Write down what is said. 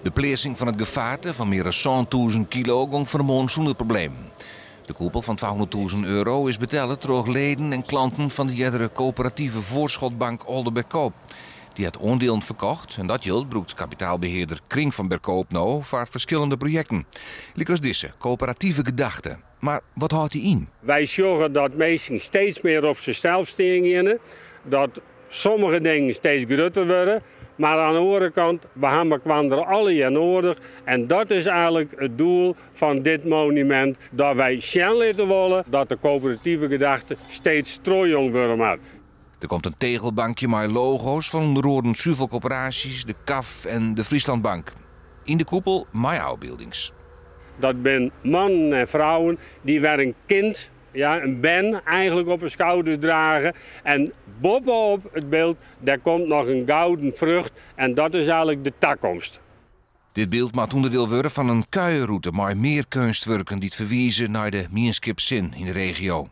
De pleatsing fan it gefaarte fan mear as 7000 kilo gong fan 'e moarn sûnder problemen. De koepel fan 200.000 euro is betelle troch leden en klanten fan de eardere koöperative Voorschotbank Oldeberkoop. Dy hat oandielen ferkocht en dat jild brûkt kapitaalbehearder Kring van Berkoop no foar ferskillende projekten. Lykas dizze koöperative gedachte. Mar wat hâldt dy yn? Wy sjogge dat minsken steeds mear op sichsels stean geane, dat sommige dingen steeds grutter wurde, mar oan de oare kant, we ha mekoar allegear noadich en dat is eigenlik it doel fan dit monumint, dat wy sjen litte wolle dat de koöperative gedachte steeds trochjûn wurde moat. Der komt in tegelbankje mei logo's fan ûnder oaren suvelkoöperaasjes, de CAF en de Frieslandbank. Yn de koepel mei ôfbyldings. Dat binne mannen en frouwen dy't wer in kind, ja, in bern eigenlik op 'e skouders drage. En boppe-op it byld, dêr komt noch in gouden frucht en dat is eigenlik de takomst. Dit byld moat ûnderdiel wurde fan in kuierrûte mei mear keunstwurken dy't ferwize nei de mienskipssin yn de regio.